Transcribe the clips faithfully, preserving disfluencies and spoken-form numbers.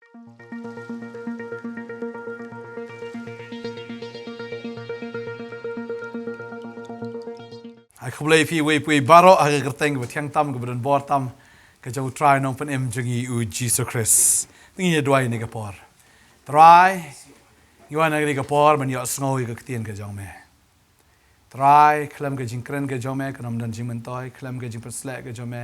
Ai khublei phi wei phi wei baroh ha ka kyrteng kaba thiang tam, kaba don bor tam ka jong U Trai Nongpynim jong ngi U Jisu Khrist. Te ngin ïa duwai ha kane ka por. Trai, ngi wan ha kane ka por ban ïohsngew ïa ka ktien ka jong me. Trai, khlem ka jingkren ka jong me kan ym don jingmyntoi, khlem ka jingpynsleh ka jong me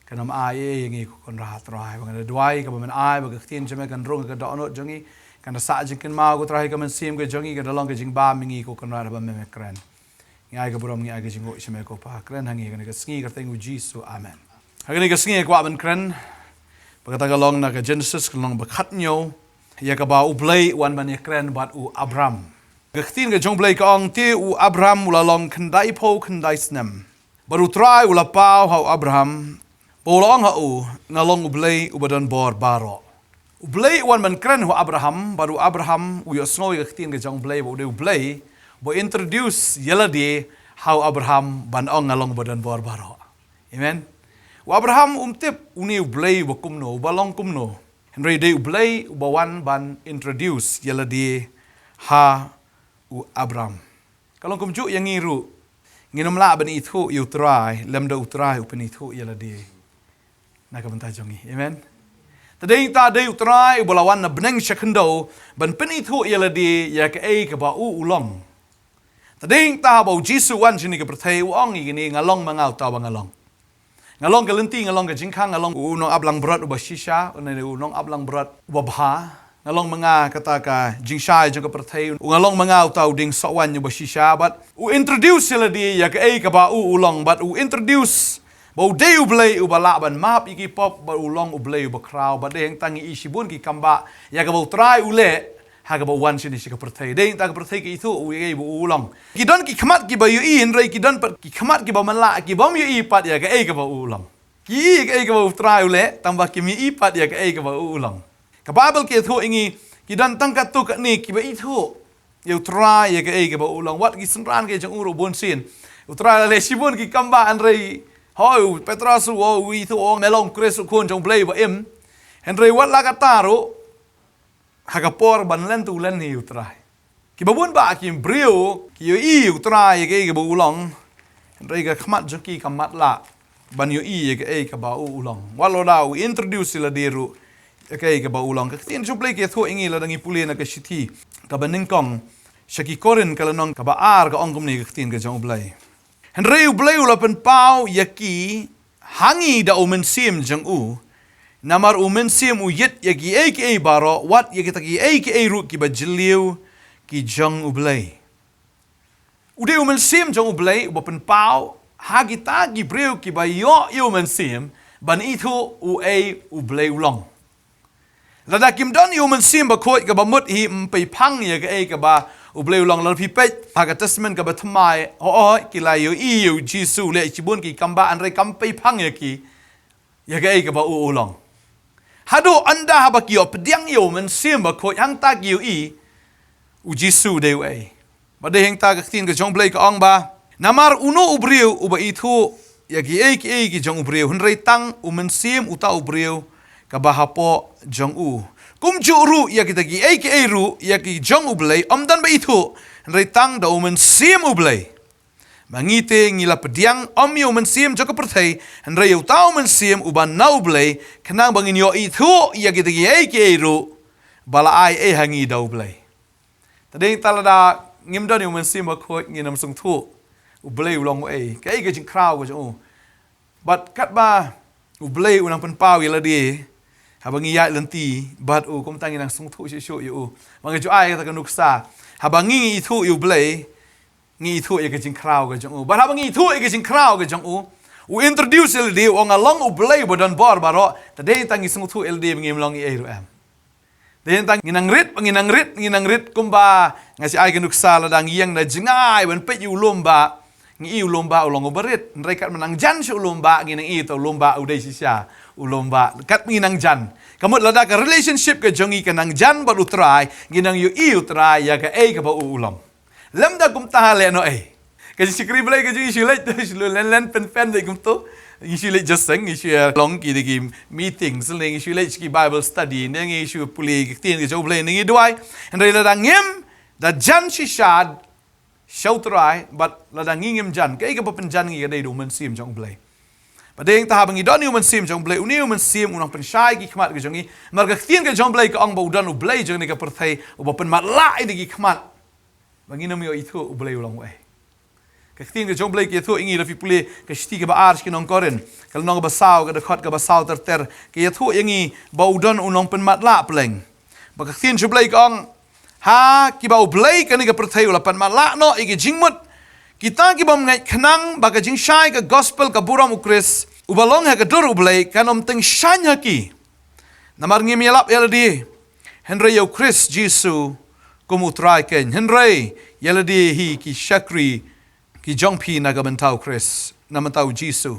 kan ym ai ei ei ïa ngi ko Kynrad. Trai, ba ngi da duwai kaba men ai ba ka ktien jong me kan rung ha ka dohnud jong ngi, kan da sah jingkynmaw ko Trai ha ka mynsiem ka jong ngi, kan da long ka jingbam ïa ngi ko Kynrad haba me me kren. Ngi ai ka burom, ngi ai ka jingnguh sha me ko Pa. Kren ha ngi ha kane ka sngi ha ka kyrteng U Jisu. Amen. Ha kane ka sngi nga kwah ban kren ba kata ka long na ka Genesis, ka lynnong ba khathynñiew, ïa kaba U Blei u wan ban ïakren bad u Abram. Ka ktien ka jong U Blei ka ong, te u Abram u la long khyndaiphew khyndai snem. Bad U Trai u la paw ha u Abram, bad u la ong ha u, nga long U Blei uba don bor baroh. U Blei u wan ban kren ha u Abraham, bad u Abraham u ïohsngew ïa ka ktien ka jong U Blei, bad u dei U Blei uba introduce ïa lade ha u Abraham ban ong, nga long uba don bor baroh. Amen. U Abraham um tip une U Blei uba kumno, uba long kumno. Hynrei dei U Blei uba wan ban introduce ïa lade ha u Abram. Ka long kumjuh ïa ngi ruh. Ngin ym lah ban ithuh ïa U Trai lymda U Trai u pynithuh ïa lade na ka bynta jong ngi. Amen. Te dei ta dei U Trai uba la wan na bneng sha khyndew ban pynithuh ïa lade ïa kaei kaba u u long. Te dei ta ba U Jisu u wan shane ha ka pyrthei u ong ïa kine, nga long ma nga uta uba nga long. Nga long ka lynti, nga long ka jingkhang, nga long u nongaplangbrot uba shisha, u nongaplangbrot uba bha. Nga long ma nga kata ka jingshai jong ka pyrthei, nga long ma nga uta u dieng sohwaiñ uba shisha, bad u introduce ïa lade ïa kaei kaba u u long, bad u introduce ba u dei U Blei uba lah ban map ïa ki pop, bad u long U Blei uba khraw, bad dei hangta ngi i shibun ki kambah ïa kaba U Trai u leh ha kaba u wan shane sha ka pyrthei. Dei hangta ka pyrthei ka ithuh u ïa kaei ba u u long. Ki don ki khmat kiba ïohi, hynrei ki don pat ki khmat kiba man la ki bym ïohi pat ïa kaei kaba u u long. Ki ïohi ïa kaei kaba U Trai u leh, tangba kim ïohi pat ïa kaei kaba u u long. Ka Baibl ka ïathuh ïa ngi, ki don tang katto katne kiba ithuh ïa U Trai ïa kaei kaba u u long. Wat ki synran ki jong u ruh bunsien, U Trai u la leh shibun ki kambah, hynrei hooid u Petros ruh u ithuh, u ong me long Khrist, u Khun jong U Blei uba im. Hynrei wat la katta ruh, ha ka por ban len tu len hi U Trai. Kiba bun bah ki briew ki ïohi U Trai ïa kaei kaba u long, hynrei ka khmat jong ki kam matlah ban ïohi ïa kaei kaba u u long. Wat la da u introduce ïa lade ruh ïa kaei kaba u long. Ka ktien jong U Blei ka ïathuh ïa ngi lada ngi pule na ka shithi kaba nyngkong sha ki Korinth, ka lynnong kaba ar, ka ong kumne ka ktien ka jong U Blei. Hynrei U Blei u la pynpaw ïa ki ha ngi da U Mynsiem jong u, namar U Mynsiem u ïit ïa kiei kiei baroh, wat ïa kita kiei kiei ruh kiba jylliew ki jong U Blei. U dei U Mynsiem jong U Blei uba pynpaw ha kita ki briew kiba ïoh ïa U Mynsiem ban ithuh uei U Blei u long. Lada kim don ïa U Mynsiem Bakhuid kaba mut hi, ym pei phang ïa kaei kaba U Blei u long. Lada phi peit ha ka Testament kaba thymmai, hooid ki la ïohi ïa U Jisu u leh shibun ki kambah, hynrei kam pei phang ïa ki ïa kaei kaba u u long. Haduh ynda haba ki ïoh pdiang ïa U Mynsiem Bakhuid, hangta ki ïohi U Jisu u dei uei. Bad dei hangta ka ktien ka jong U Blei ka ong ba, namar uno u briew uba ithuh ïa kiei kiei ki jong u briew, hynrei tang U Mynsiem uta u briew kaba hapoh jong u. Kumjuh ruh ïa kita kiei kiei ruh ïa ki jong U Blei ym don ba ithuh, hynrei tang da U Mynsiem U Blei. Ma ngi te ngi la pdiang ym ïa u mynsiem jong ka pyrthei, hynrei ïa uta u Mynsiem uba na U Blei, khnang ba ngin ïoh ithuh ïa kita kiei kiei ruh ba la ai ei ha ngi da U Blei. Te dei ta lada ngim don ïa u Mynsiem Bakhuid, ngin ym sngewthuh U Blei u long uei, kaei ka jingkhraw ka jong u. Bad katba U Blei u nang pynpaw ïa lade, haba ngi ïaid lynti bad u, kumta ngi nang sngewthuh shuh shuh ïa u. Ba nga ju ai kata ka nuksa, haba ngi ngi ithuh ïa U Blei, ngi ithuh ïa ka jingkhraw ka jong u. Bad haba ngi ithuh ïa ka jingkhraw ka jong u, u introduce ïa lade, u ong nga long U Blei uba don bor baroh, te dei tang ngi sngewthuh ïa lade ba ngim long ei ei ruh em. Te dei tang ngi nang rit, ngi nang rit, ngi nang rit kumba nga sa ai ka nuksa, lada ngi ïeng na jngai ban peit ïa u lum bah, ngi i u lum bah u long uba rit. Hynrei katba nang jan shuh u lum bah, ngi nang i ta u lum bah u dei shisha u lum bah. Katba ngi nang jan. Ka mut lada ka relationship ka jong ngi ka nang jan bad U Trai, ngi nang ïohi U Trai ïa kaei kaba u u long. Lymda kumta lehnohei. Ka jingshakri Blei ka jong ngi shu leit tu, shu len len pynpen de kumtu. Ngi shu leit jingïaseng, ngi shu ïa long ki da ki meeting, sylne ngi shu leit ki Bible study, ne ngi shu pule ki ktien ka jong U Blei ne ngi duwai. Hynrei lada ngim da jan shisha sha U Trai, bad lada ngi ngim jan, kaei kaba pynjan ngi ka dei da U Mynsiem jong U Blei. Bad dei hangta haba ngi don ïa U Mynsiem jong U Blei, une U Mynsiem u nang pynshai ki khmat ka jong ngi. Namar ka ktien ka jong U Blei ka ong ba u don U Blei jong kane ka pyrthei uba pynmatlah ïa ki khmat. Ba ngin ym ïoh ithuh U Blei u long uei. Ka ktien ka jong U Blei ka ïathuh ïa ngi, lada phi pule ka shithi kaba ar sha ki nong Korinth, ka lynnong kaba saw, ka dkhot kaba saw ter ter, ka ïathuh ïa ngi ba u don u nongpynmatlah pleng. Ba ka ktien jong U Blei ka ong, ha kiba U Blei kane ka pyrthei u la pynmatlah noh ïa ki jingmut, kita ki bym ngeit, khnang ba ka jingshai ka gospel ka burom U Khrist uba long ha ka dur U Blei kan ym tyngshaiñ ha ki. Namar ngim ïalap ïa lade, hynrei ïa U Khrist Jisu kum U Trai keiñ, hynrei ïa lade hi ki shakri ki jong phi na ka bynta U Khrist, na bynta U Jisu.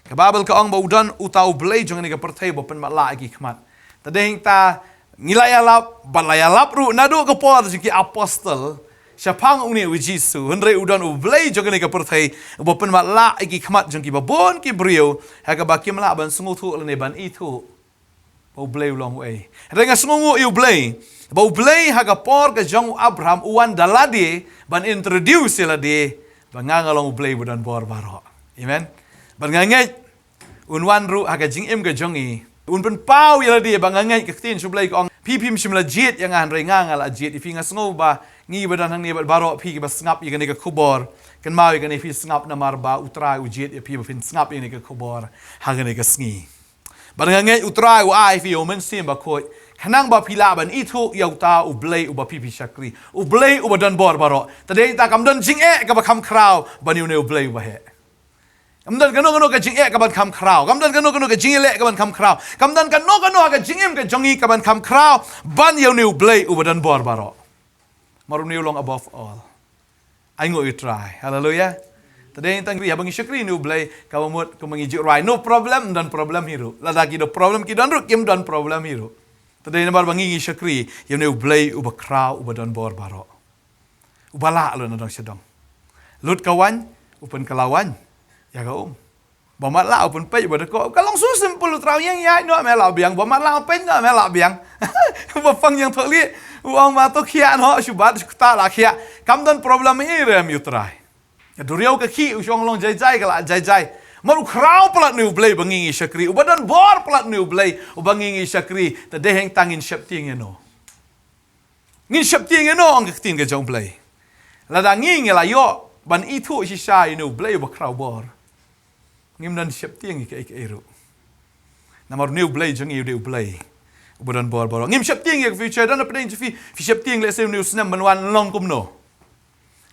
Ka Baibl ka ong ba u don uta U Blei jong kane ka pyrthei uba pynmatlah ïa ki khmat. Te dei hangta ngi la ïalap, bad la ïalap ruh naduh ka por jong ki apostol shaphang une U Jisu, hynrei u don U Blei jong kane ka pyrthei uba pynmatlah ïa ki khmat jong kiba bun ki briew, ha kaba kim lah ban sngewthuh lane ban ithuh ba U Blei u long uei. Hynrei nga sngewnguh ïa U Blei ba U Blei ha ka por ka jong u Abraham u wan da lade ban introduce ïa lade ba nga nga long U Blei uba don bor baroh. Amen. Bad nga ngeit un wan ruh ha ka jingim ka jong ngi, un pynpaw ïa lade ba nga ngeit ka ktien jong U Blei ka ong, phi phim shym la jied ïa nga, hynrei nga nga la jied ïa phi. Nga sngew ba ngi ba don hangne bad baroh phi kiba sngap ïa kane ka khubor, kynmaw ïa kane, phi sngap namar ba U Trai u jied ïa phi ba phin sngap ïa kane ka khubor ha kane ka sngi. Bad nga ngeit U Trai u ai ïa phi ïa U Mynsiem Bakhuid khnang ba phi lah ban ithuh ïa uta U Blei uba phi phi shakri, U Blei uba don bor baroh. Te dei hangta kam don jingeh kaba kham khraw ban ïa une U Blei uba heh. Kam don kano kano ka jingeh kaban kham khraw, kam don kano kano ka jingïaleh kaban kham khraw, kam don kano kano ha ka jingim ka jong ngi kaban kham khraw ban ïa une U Blei uba don bor baroh. Namar une u long above all. Ai nguh ïa U Trai. Haleluia. Te dei hangta ngi, haba ngi shakri ïa une U Blei, kaba mut kumba ngi ju rai, no problem, ym don problem hi ruh. Lada ki don problem ki don ruh, kim don problem hi ruh. Te dei namar ba ngi ngi shakri ïa une U Blei uba khraw, uba don bor baroh, uba lah lut na dong sha dong. Lut ka waiñ, u pynkylla waiñ ïa ka um. Ba matlah u pynpeit, ba dkoh, ka long so simple. U Trai u ong ïaid noh, me lah biang. Ba matlah u peit noh, me lah biang. Ba pang ïeng thohlieh, u ong ma to khiah noh, shu bat shu ktah, la khiah. Kam don problem ei ruh em ïa U Trai. Ka duriaw ka khih, u shong long jai jai, ka la jai jai. Namar u khraw palat une U Blei uba ngi ngi shakri, uba don bor palat une U Blei uba ngi ngi shakri. Te dei hangta ngin sheptieng ïano? Ngin sheptieng ïano, ong ka ktien ka jong U Blei? Lada ngi ngi la ïoh ban ithuh shisha ïa une U Blei uba khraw bor, ngim don sheptieng ïa kaei kaei ruh. Namar une U Blei jong ngi u dei U Blei uba don bor baroh. Ngim sheptieng ïa ka future. Don hapdeng jong phi, phi sheptieng lehse une u snem ban wan long kumno.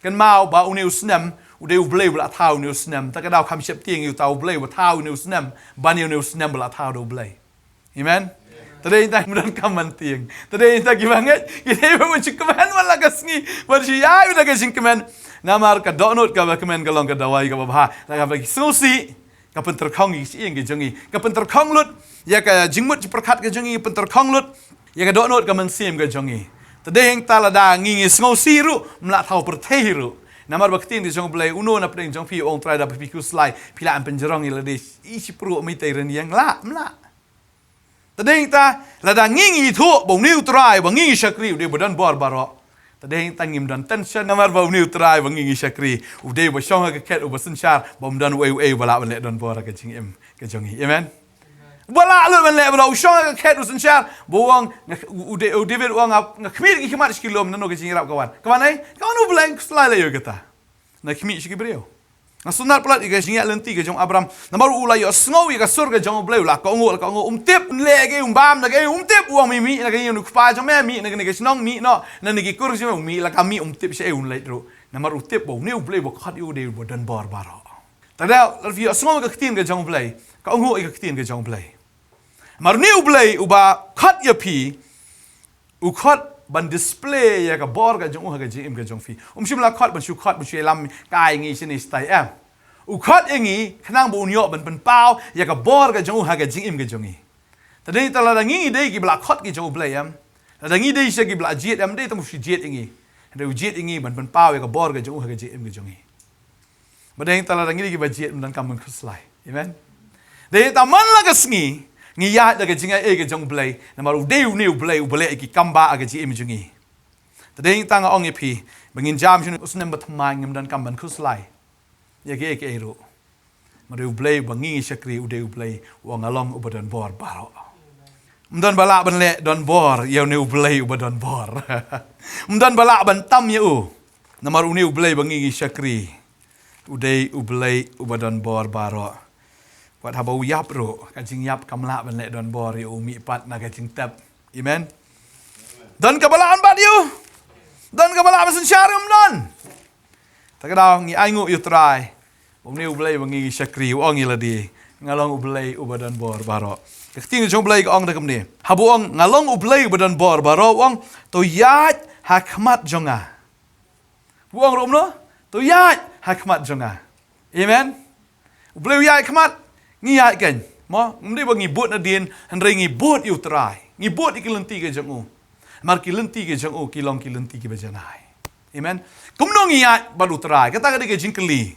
Kynmaw ba une u snem u dei U Blei uba la thaw une u snem. Te ka daw kham sheptieng ïa uta U Blei uba thaw une u snem ban ïa une u snem ba la thaw da U Blei. Amen. Te dei hangta ngim donkam ban tieng. Te dei hangta kiba ngeit, ki dei ban jingkmen man la ka sngi, ban shu ïaid da ka jingkmen. Namar ka dohnud kaba kmen ka long ka dawai kaba bha. Lada kaba ki sngewsih, ka pyntyrkhong ïa ki shyieng ka jong ngi, ka pyntyrkhong lut ïa ka jingmut jingpyrkhat ka jong ngi, ka pyntyrkhong lut ïa ka dohnud ka mynsiem ka jong ngi. Te dei hangta lada ngi ngi sngewsih ruh, ym lah thaw pyrthei ruh. Namar ba ka ktien ka jong U Blei, uno na pdeng jong phi, ong U Trai, da ba phi khuslai phi lah ban pynjrong ïa lade i shipruh, ym itei rynïeng, lah, ym lah. Te dei hangta lada ngi ngi ithuh ba une U Trai uba ngi ngi shakri u dei uba don bor baroh, te dei hangta ngim don tension, namar ba une U Trai uba ngi ngi shakri u dei uba shong ha ka khet uba synshar, ba ym don uei uei uba lah ban leh don bor ha ka jingim ka jong ngi. Amen. Uba lah lut ban leh baroh, u shong ha ka khet u synshar, ba u ong, nga, u, u, u David u ong, nga, nga khmih da ki khmat sha ki lum, nano ka jingïarap ka wan? Ka wan ei? Ka wan U Blei. Khuslai leh ïa kata. Nga khmih sha ki briew. Nga sngewtynnat palat ïa ka jingïaid lynti ka jong u Abram. Namar u la ïohsngew ïa ka sur ka jong U Blei, u la kohnguh, la kohnguh, um tip, um leh kaei, um bam na kaei, um tip, u ong, mih, mih na kane u kpa jong me, mih na kane ka shnong, mih noh na kane ki kur jong me, u mih la ka mih, um tip shaei un leit ruh. Namar u tip ba une U Blei uba khot ïa u u dei uba don bor baroh. Te da lada phi ïohsngew ïa ka ktien ka jong U Blei, kohnguh ïa ka ktien ka jong U Blei. Namar une U Blei uba khot ïa phi, u khot ban display ïa ka bor ka jong u ha ka jingim ka jong phi. Um shym la khot ban shu khot, ban shu ïalam kai ngi shane shatai, em. U khot ïa ngi khnang ba un ïoh ban pynpaw ïa ka bor ka jong u ha ka jingim ka jong ngi. Te dei hangta lada ngi ngi dei kiba la khot ki jong U Blei, em, lada ngi dei shisha kiba la jied, em, dei tang u shu jied ïa ngi. Hynrei u jied ïa ngi ban pynpaw ïa ka bor ka jong u ha ka jingim ka jong ngi. Bad dei hangta lada ngi dei kiba jied, ym donkam ban khuslai. Amen. Dei ta man la ka sngi ngi ïaid da ka jingaiei ka jong U Blei, namar u dei une U Blei uba leh ïa ki kam ba ha ka jingim jong ngi. Te dei ta nga ong ïa phi ba ngin jam shano u snem ba thymmai, ngim donkam ban khuslai ïa kiei kiei ruh. Namar U Blei ba ngi ngi shakri u dei U Blei u ong, nga long uba don bor baroh. Ym don ba lah ban leh don bor ïa une U Blei uba don bor. Ym don ba lah ban tam ïa u. Namar une U Blei ba ngi ngi shakri u dei U Blei uba don bor baroh. Wat haba u ïap ruh, ka jingïap kam lah ban leh don bor ïa u mihpat na ka jingtep. Amen. Don kaba lah ban bat ïa u? Don kaba lah ban synshar ïa u? Ym don. Te ka daw ngi ainguh ïa U Trai. Une U Blei ba ngi ngi shakri u ong ïa lade, nga long U Blei uba don bor baroh. Ka ktien jong U Blei ka ong da kumne, haba u ong nga long U Blei uba don bor baroh, u ong, to ïaid ha khmat jong nga. U ong ruh kumno? To ïaid ha khmat jong nga. Amen. U Blei u ïaid khmat, ngi ïaid kein. Mo, ym dei ba ngi bud nadien, hynrei ngi bud ïa U Trai. Ngi bud ïa ki lynti ka jong u. Namar ki lynti ka jong u ki long ki lynti kiba janai. Amen. Kumno ngi ïaid bad U Trai? Kata ka dei ka jingkylli.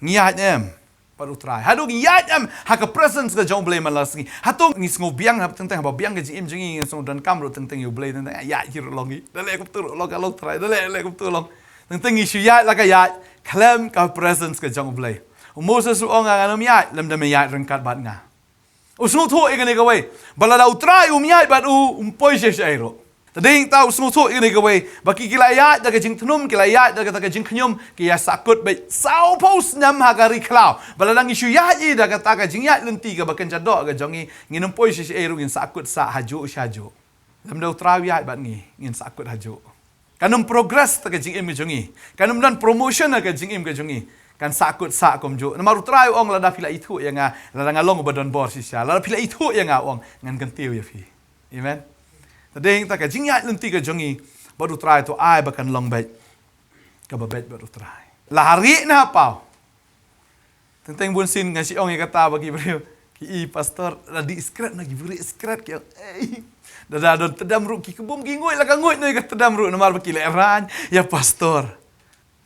Ngi ïaid em bad U Trai? Haduh ngi ïaid em ha ka presence ka jong U Blei man la ka sngi? Hato ngi sngewbiang, haba teng teng haba biang ka jingim jong ngi, ngi sngewdonkam ruh teng teng ïa U Blei, teng teng ïaid hi ruh long hi. Da leh kumtu ruh long, ka long Trai, da leh, leh kumtu long. Teng teng ngi shu ïaid la ka ïaid khlem ka presence ka jong U Blei. U Moses u ong, ngan ym ïaid lymda me ïaid ryngkat bad nga. U sngewthuh ïa kane kawei, ba lada U Trai um ïaid bad u, um poi sha shaei ruh. Te dei ta u sngewthuh ïa kane kawei, ba ki ki la ïaid da ka jingthnum, ki la ïaid da kata ka jingkhñium, ki ïa sahkut beit sawphew snem ha ka ri khlaw. Ba lada ngi shu ïaid ïa da kata ka jingïaid lynti kaba kynja doh ka jong ngi, ngin ym poi sha shaei ruh, ngin sahkut sah hajuh shajuh. Lymda U Trai u ïaid bad ngi, ngin sahkut hajuh. Kan ym progress ta ka jingim ka jong ngi. Kan ym don promotion ha ka jingim ka jong ngi. Kan sahkut sah kumjuh. Namar U Trai u ong, lada phi la ithuh ïa nga, lada nga long uba don bor shisha, lada phi la ithuh ïa nga, u ong, ngan kyntiew ïa phi. Amen. Te dei ta ka jingïaid lynti ka jong ngi bad U Trai, to ai ba kan long beit kaba beit bad U Trai. La ha rieh ne ha paw. Teng teng bun sien nga shu ong ïa kata ba ki briew ki i, pastor, la dih sikret, na ki briew sikret ki ong, ei. Da da don tdem ruh ki kbum ki nguid, la ka nguid noh ïa ka tdem ruh, namar ba ki lehraiñ ïa pastor.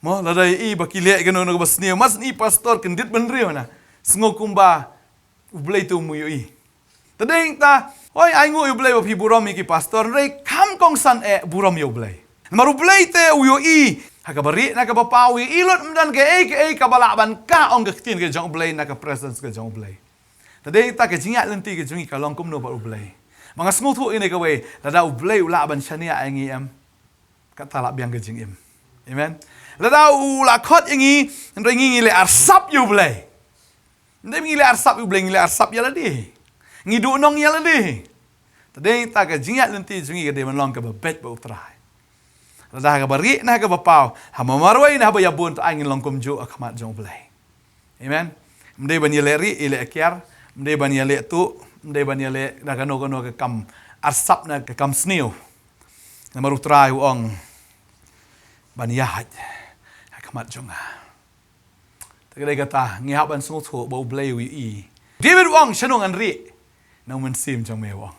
Mo, lada i ba ki leh kano kano kaba sniew, mar shu i pastor kyndit bynriew na. Sngew kumba U Blei te um ïohi. Te dei ta, hooid, ainguh ïa U Blei ba phi burom ïa ki pastor, hynrei kham kongsan eh burom ïa U Blei. Namar U Blei te u ïohi ha kaba rieh na kaba paw, u ïohi lut, ym don kaei kaei kaba lah ban kah, ong ka ktien ka jong U Blei, na ka presence ka jong U Blei. Te dei ta ka jingïaid lynti ka jong ngi ka long kumno bad U Blei? Ba nga sngewthuh ïa kane kawei, lada U Blei u lah ban shaniah ïa ngi em, kata lah biang ka jingim. Amen. Lada u la khot ïa ngi, hynrei ngi ngi leh arsap ïa U Blei. Ym dei ngi leh arsap ïa U Blei, ngi leh arsap ïa lade. Ngi duhnong ïa lade. Te dei ta ka jingïaid lynti jong ngi ka dei ban long kaba beit bad U Trai. Lada ha kaba rieh ne ha kaba paw, ha marwei ne ha ba ïabun, to ai ngin long kumjuh ha khmat jong U Blei. Amen. Ym dei ban ïaleh rieh ïaleh kiar, ym dei ban ïaleh tuh, ym dei ban ïaleh da kano kano ka kam arsap ne ka kam sniew. Namar U Trai u ong ban ïaid ha khmat jong nga. Te ka dei kata, ngi hap ban sngewthuh ba U Blei u ïohi. David u ong, shano ngan rieh na U Mynsiem jong me, u ong.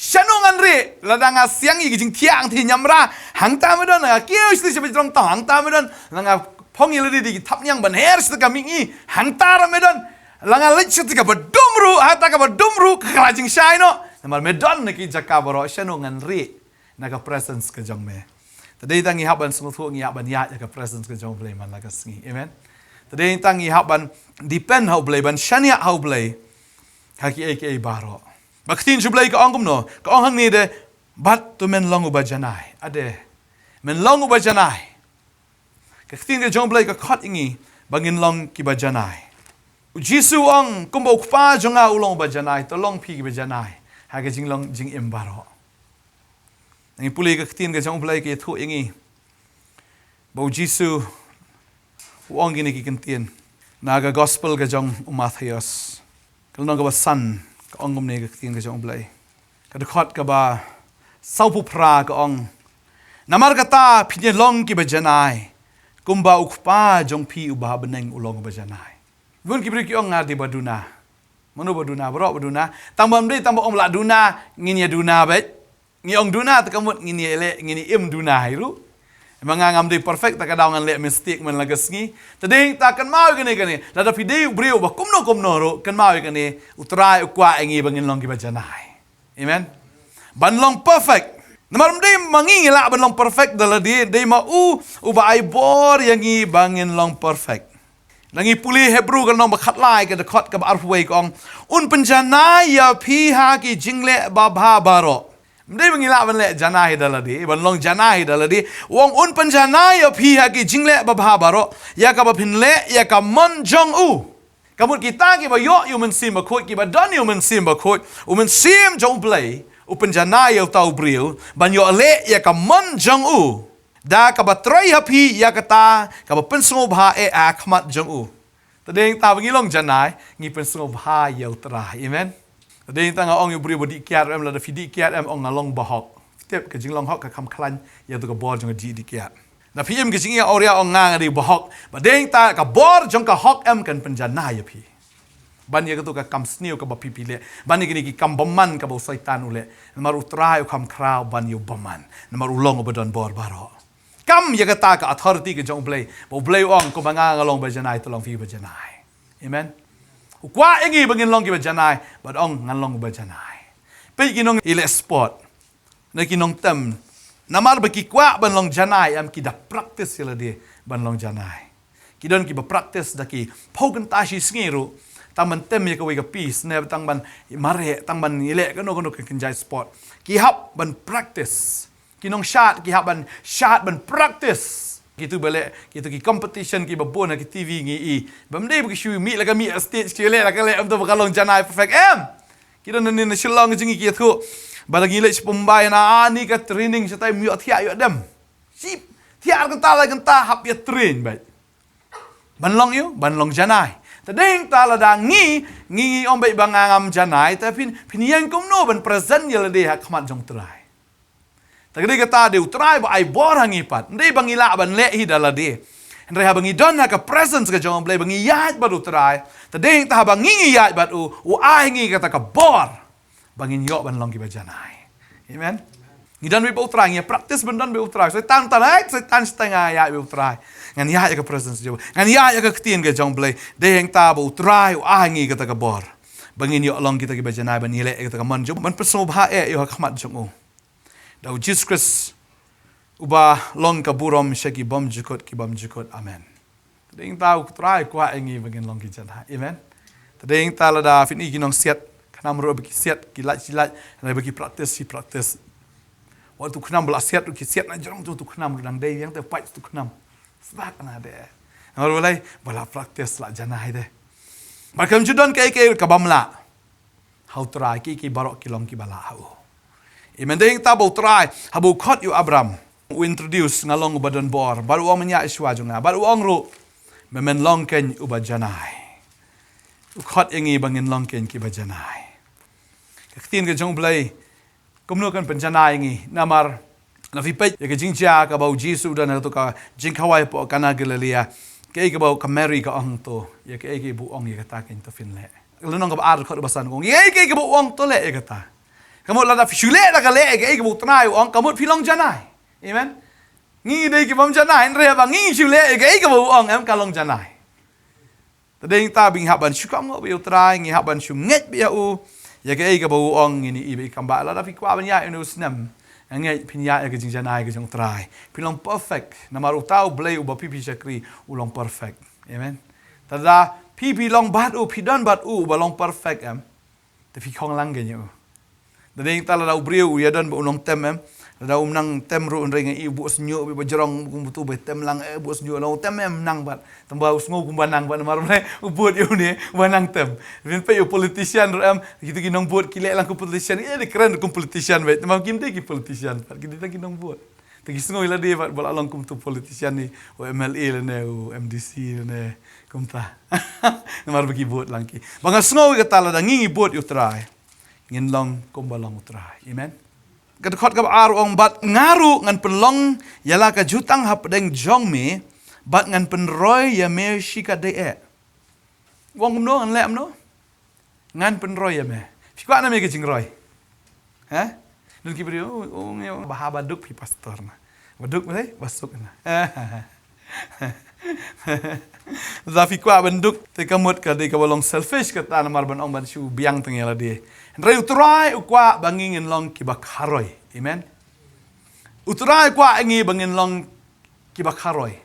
Shano ngan rieh, lada nga siang ïa ki jingthiah, nga thiah ñiamra, hangta me don, lada nga kiew shatei sha ba jrong taw, hangta me don, lada nga phong ïa lade da ki thapniang ban her shatei ka mihngi, hangta ruh me don, lada nga leit shatei kaba dum ruh, hangta kaba dum ruh ka la jingshai noh. Namar me don na ki jaka baroh, shano ngan rieh na ka presence ka jong me. Te dei ta ngi hap ban sngewthuh ngi hap ban ïaid ha ka presence ka jong U Blei man la ka sngi. Amen. Te dei ta ngi hap ban depend ha U Blei, ban shaniah ha U Blei ha kiei kiei baroh. Ba ka ktien jong U Blei ka ong kumno? Ka ong hangne de, bad to men long uba janai. Ade. Men long uba janai. Ka ktien ka jong U Blei ka khot ïa ngi ba ngin long kiba janai. U Jisu u ong, kumba U Kpa jong nga u long uba janai, to long phi kiba janai ha ka jinglong jingim baroh. Ngi pule ka ktien ka jong U Blei ka ïathuh ïa ngi ba U Jisu u ong kine ki ktien na ka gospel ka jong u Mathaios. Ka lynnong kaba san, ka ong kumne ka ktien ka jong U Blei. Ka dkhot kaba sawphew phra ka ong, namar kata phin ïalong kiba janai, kumba U Kpa jong phi uba ha bneng u long uba janai. Bun ki briew ki ong nga dei ba duna. Mano ba duna, baroh ba duna. Tang ba ym dei tang ba ong la duna, ngin ïa duna beit. Ngi ong duna te ka mut ngin ïa leh, ngin ïa im duna hi ruh. Namar nga ngam dei perfect, ta ka daw ngan leh mistake man la ka sngi. Te dei ta kynmaw ïa kane kane. Lada phi dei u briew ba kumno kumno ruh, kynmaw ïa kane, U Trai u kwah ïa ngi ba ngin long kiba janai. Amen. Ban long perfect. Namar ym dei ma ngi ngi lah ban long perfect da lade, dei ma u, uba ai bor ïa ngi ba ngin long perfect. Lada ngi pule Hebru ka lynnong ba khatlai ka dkhot kaba arphew wei ka ong, un pynjanai ïa phi ha ki jingleh babha baroh. Ym dei ba ngi lah ban leh janai da lade, ban long janai da lade. U ong un pynjanai ïa phi ha ki jingleh babha baroh, ïa kaba phin leh ïa ka mon jong u. Ka mut kita kiba ïoh ïa u Mynsiem Bakhuid, kiba don ïa u Mynsiem Bakhuid, u Mynsiem jong U Blei u pynjanai ïa uta u briew ban ïoh leh ïa ka mon jong u. Da kaba trei ha phi ïa kata kaba pynsngewbha eh ha khmat jong u. Te dei ta ba ngi long janai, ngi pynsngewbha ïa U Trai. Amen. Te dei ta nga ong ïa u briew ba dih kiad, em, lada phi dih kiad, em, ong nga long bahok. Tip, ka jinglong hok ka kham khlaiñ ïa tu ka bor jong ka jingdih kiad. Da phi im ka jingïa awria ong nga nga dei bahok. Ba dei ta ka bor jong ka hok em kan pynjanai ïa phi. Ban ïa katu ka kam sniew kaba phi phi leh. Ban ïa kine ki kam bymman kaba u Soitan u leh. Namar U Trai u kham khraw ban ïa u bymman. Namar u long uba don bor baroh. Kam ïa kata ka authority ka jong U Blei. Ba U Blei u ong kumba nga nga long ba janai, to long phi ba janai. Amen. U kwah ïa ngi ba ngin long kiba janai. Bad ong ngan long ba janai. Peit ki nong i leh sport. Na ki nongtem. Namar ba ki kwah ban long janai, em, ki da practice ïa lade ban long janai. Ki don kiba practice da ki phew kynta shi sngi ruh. Tang ban tem ïa kawei ka piece, ne tang ban mareh, tang ban ïaleh kano kano ka kynjai sport. Ki hap ban practice. Ki nongshad ki hap ban shad ban practice. Kitu ba leh, kitu ki competition kiba bun ha ki T V ngi i. Bym dei ba ki shu mih la ka mih stage, ki leh la ka leh, em, to ba ka long janai perfect, em. Ki don nangne na Shillong jong ngi ki ïathuh. Ba la ngi leit sha Mumbai na, ah, ni ka training shatai ym ïoh thiah ïoh dem. Ship, thiah ar kynta lai kynta hap ïa train beit. Ban long ïa u, ban long janai. Te dei ta lada ngi, ngi ngi ong beit ba nga ngam janai, te phin, phin ïeng kumno ban present ïa lade ha khmat jong U Trai. Te ka dei kata dei U Trai ba ai bor ha ngi pat. Ym dei ba ngi lah ban leh hi da lade. Hynrei haba ngi don ha ka presence ka jong U Blei ba ngi ïaid bad U Trai. Te dei ta haba ngi ngi ïaid bad u, u ai ngi kata ka bor ba ngin ïoh ban long kiba janai. Amen. Ngi don beit bad U Trai, ngi practice ban don beit U Trai. Soitan tan, eh, Soitan, stai nga ïaid beit U Trai. Ngan ïaid ïa ka presence jong, ngan ïaid ïa ka ktien ka jong U Blei. Dei ta ba U Trai u ai ngi kata ka bor ba ngin ïoh long kita kiba janai, ban ïaleh ïa kata ka mon jong, ban pynsngewbha eh ïa ha khmat jong u. Da u Jisu Khrist uba long ka burom sha ki bymjukut ki bymjukut. Amen. Te dei ta U Trai u kwah ïa ngi ba ngin long ki janai. Amen. Te dei ta lada phin i ki nongsiat khnam ruh ba ki siat, ki lait shi lait, hynrei ba ki practice shi practice. Wat tu khnam ba la siat ruh ki siat na jrong tu, tu khnam ruh dang dei ïeng te pait tu khnam. Sbak na de. Namar balei? Ba la practice, la janai de. Ba kam ju don kaei kaei kaba ym lah ha U Trai, kiei kiei baroh ki long kiba lah ha u. Amen. Dei ta ba U Trai haba u khot ïa u Abram, u introduce, nga long uba don bor. Bad u ong, men ïaid shuwa jong nga. Bad u ong ruh, me men long kein uba janai. U khot ïa ngi ba ngin long kein kiba janai. Ka ktien ka jong U Blei kumno kan pynjanai ïa ngi? Namar lada phi peit ïa ka jingjia kaba u Jisu u don ha kato ka jingkhawai hapoh Kana Galilea. Kaei kaba ka Mary ka ong to, ïa kaei kaei ba u ong ïa kata kein to phin leh. Ka lynnong kaba ar dkhot ba san ka ong, ïa kaei kaei kaba u ong to leh ïa kata. Ka mut lada phi shu leh da ka leh ïa kaei kaba U Trai u ong, ka mut phi long janai. Amen. Ngi ngi dei ki bym janai, hynrei haba ngi ngi shu leh ïa kaei kaba u ong, em, ka long janai. Te dei ta ba ngi hap ban shu kohnguh beit ïa U Trai, ngi hap ban shu ngeit beit ïa u. Ïa kaei kaba u ong ngin ïohi beit, kam ba lada phi kwah ban ïaid ïa une u snem, ngeit phin ïaid ïa ka jingjanai ka jong U Trai. Phin long perfect. Namar uta U Blei uba phi phi shakri u long perfect. Amen. Te lada phi phi long bad u, phi don bad u uba long perfect, em, te phi khong lang kein ïa u. Te dei ta lada u briew u ïa don bad u nongtem, em, lada um nang tem ruh, hynrei nga i u buh shñiuh beit ba jrong, kumtu ba tem lang, eh, buh shñiuh, lada u tem, em, nang bad. Tang ba u sngew kumba nang bad, namar balei? U bud ïa une ba nang tem. Phin peit ïa u politician ruh, em, kitu ki nongbud ki leh lang kum politician, eh, dei kren kum politician beit, namar kim dei ki politician pat, ki dei tang ki nongbud. Te ki sngew ïa lade bad ba la long kum utu politician, ne u M L A lane u M D C lane kumta. Namar ba ki bud lang ki. Ba nga sngew ïa kata, lada ngi ngi bud ïa U Trai, ngin long kumba long U Trai. Amen. Ka dkhot kaba ar u ong, bad nga ruh ngan pynlong ïa la ka jutang hapdeng jong me, bad ngan pynroi ïa me shikatdei eh. U ong kumno, ngan leh kumno? Ngan pynroi ïa me. Phi kwah ne em ïa ka jingroi? Ha? Don ki briew, oh, oh, ngi, bha ba duk phi pastor na. Ba duk, eh, ba suk na. Za phi kwah ban duk, te ka mut ka dei kaba long selfish kata namar ban ong ban shu biang tang ïa lade. Hynrei U Trai u kwah ba ngi ngin long kiba kharoi. Amen. U Trai u kwah ngi ba ngin long kiba kharoi.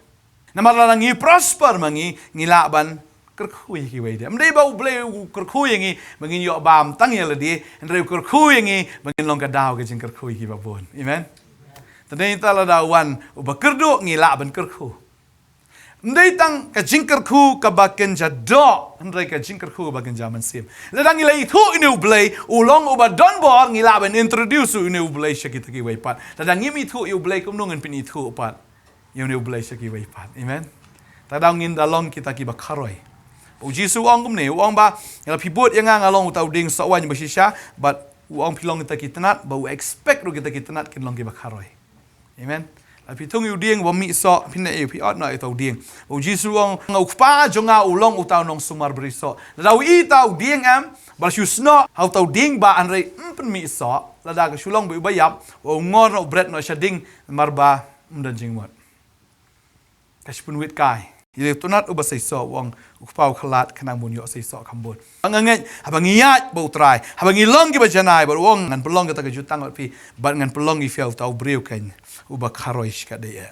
Namar lada ngi prosper ma ngi, ngi lah ban kyrkhu ïa kiwei de. Ym dei ba U Blei u kyrkhu ïa ngi ba ngin ïoh bam tang ïa lade, hynrei u kyrkhu ïa ngi ba ngin long ka daw ka jingkyrkhu ïa kiba bun. Amen. Te dei ta lada u wan uba kyrduh ngi lah ban kyrkhu. Ym dei tang ka jingkyrkhu kaba kynja doh, hynrei ka jingkyrkhu kaba kynja mynsiem. Lada ngi la ithuh ïa une U Blei, u long uba don bor, ngi lah ban introduce ïa une U Blei sha kita kiwei pat. Lada ngim ithuh ïa U Blei, kumno ngin pynithuh pat ïa une U Blei sha kiwei pat. Amen. Te da ngin da long kita kiba kharoi. U Jisu u ong kumne, u ong ba, ïa la phi bud ïa nga, nga long uta u dieng soh waiñ ba shisha, bad u ong phi long kita ki tnat, ba u expect ruh kita ki tnat kin long kiba kharoi. Amen. La phi thung ïa u dieng ba mih soh, phin ïeh, phi ot noh ïa uta u dieng. U Jisu u ong, u Kpa jong nga u long uta u nongsumar bri soh. Lada u i uta u dieng em, ba la shu snoh ha uta u dieng ba, hynrei ym pynmih soh, lada ka shu long ba u ba ïap, u ngor noh, u bret noh sha ding, namar ba ym don jingmut. Ka shu pynwit kai. Ïa u tnat uba sei soh, u ong, u Kpa u khlad, khnang ba un ïoh sei soh kham bun. Nga ngeit, haba ngi ïaid bad U Trai, haba ngi long kiba janai bad u, u ong, ngan pynlong kata ka jutang bad phi, bad ngan pynlong ïa phi uta u briew keiñ uba kharoi shikatdei eh.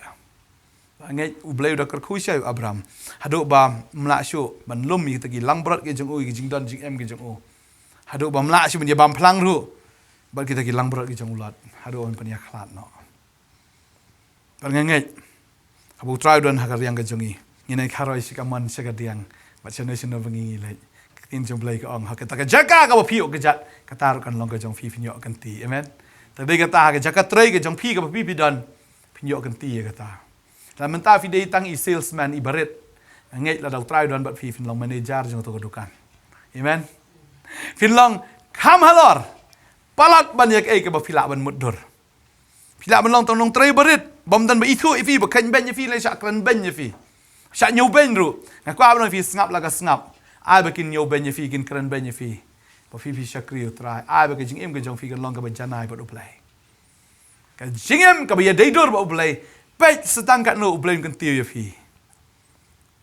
Nga ngeit U Blei u da kyrkhu sha u Abram haduh ba ym lah shuh ban lum ïa kita ki langbrot ki jong u, ïa ki jingdon jingem ki jong u. Haduh ba ym lah shuh ban ïa bam phlang ruh bad kita ki langbrot ki jong u Lot, haduh ban pynïakhlad noh. Bad nga ngeit, haba U Trai u don ha ka riang ka jong ngi, ngin ïa kharoi sha ka mon sha ka diang, bad shano shano ba ngi ngi leit. Ka ktien jong U Blei ka ong, ha kata ka jaka kaba phi ïoh kjat, kata ruh kan long ka jong phi, phin ïoh kynti. Amen. Te dei kata ha ka jaka trei ka jong phi kaba phi phi don, phin ïoh kynti ïa kata. Lada mynta phi dei tang i salesman, i barit, nga ngeit lada U Trai u don bad phi, phin long manager jong kato ka dukan. Amen. Phin long kham halor palat ban ïa kaei kaba phi lah ban mutdur. Phi lah ban long tang nongtrei barit bym don ba ithuh ïa phi, ba khein beiñ ïa phi, lane shah kren beiñ ïa phi, shah ñiew beiñ ruh. Nga kwah ban ong ïa phi, sngap la ka sngap. Ai ba kin ñiew beiñ ïa phi, kin kren beiñ ïa phi, ba phi phi shakri U Trai. Ai ba ka jingim ka jong phi kan long kaba janai bad U Blei. Ka jingim kaba ïadei dur bad U Blei. Peit sa tang katno U Blei un kyntiew ïa phi.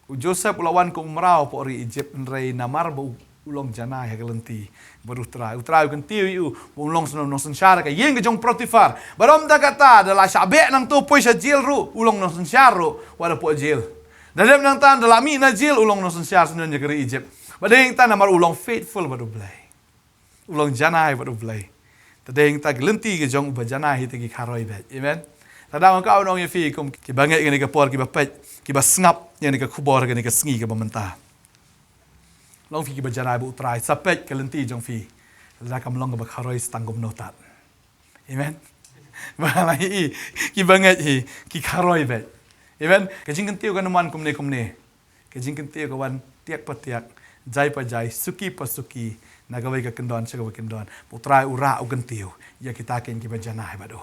U Joseph u la wan kum u mraw hapoh ri Egypt, hynrei namar ba u, u long janai ha ka lynti bad U Trai, U Trai u kyntiew ïa u ba un long snoh nongsynshar ha ka ïing ka jong u Potiphar. Bad ym tang kata, da la shah beh nangto, poi sha jail ruh, u long nongsynshar ruh wat hapoh jail. Da dep nangta, da la mih na jail, u long nongsynshar shnong ïa ka ri Egypt. Bad dei tang namar u long faithful bad U Blei. U long janai bad U Blei. Te dei tang ki lynti ki jong uba janai hi te ki kharoi beit. Amen. Te da nga kwah ban ong ïa phi kum kiba ngeit kane ka por, kiba peit, kiba sngap ïa kane ka khubor kane ka sngi kaba mynta. Long phi kiba janai bad U Trai, sa peit ka lynti jong phi. Lada kam long kaba kharoi sa tang kumno tad. Amen. Ba la i kiba ngeit hi ki kharoi beit. Amen. Ka jingkyntiew kan ym wan kumne kumne. Ka jingkyntiew ka wan tiak pa tiak, jai pa jai, suki pa suki, na kawei ka kyndon sha kawei ka kyndon. U Trai u rah u kyntiew ïa kita keiñ kiba janai bad u.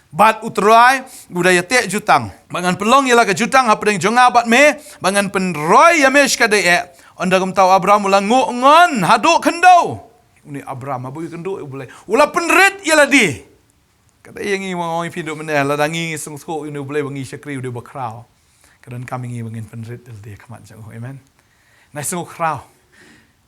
Bad U Trai u da ïateh jutang ba ngan pynlong ïa la ka jutang hapdeng jong nga bad me, ba ngan pynroi ïa me shikatdei eh. Ynda kumta u Abram u la nguh ngon haduh khyndew. Une u Abram haba u ïakynduh ïa U Blei, u la pynrit ïa lade. Ka dei ïa ngi, nga ong ïa phi haduh mynne, lada ngi sngewthuh ïa une U Blei ba ngi shakri, u dei uba khraw, ka donkam ïa ngi ba ngin pynrit ïa lade ha khmat jong u. Amen. Ngi sngewkhraw.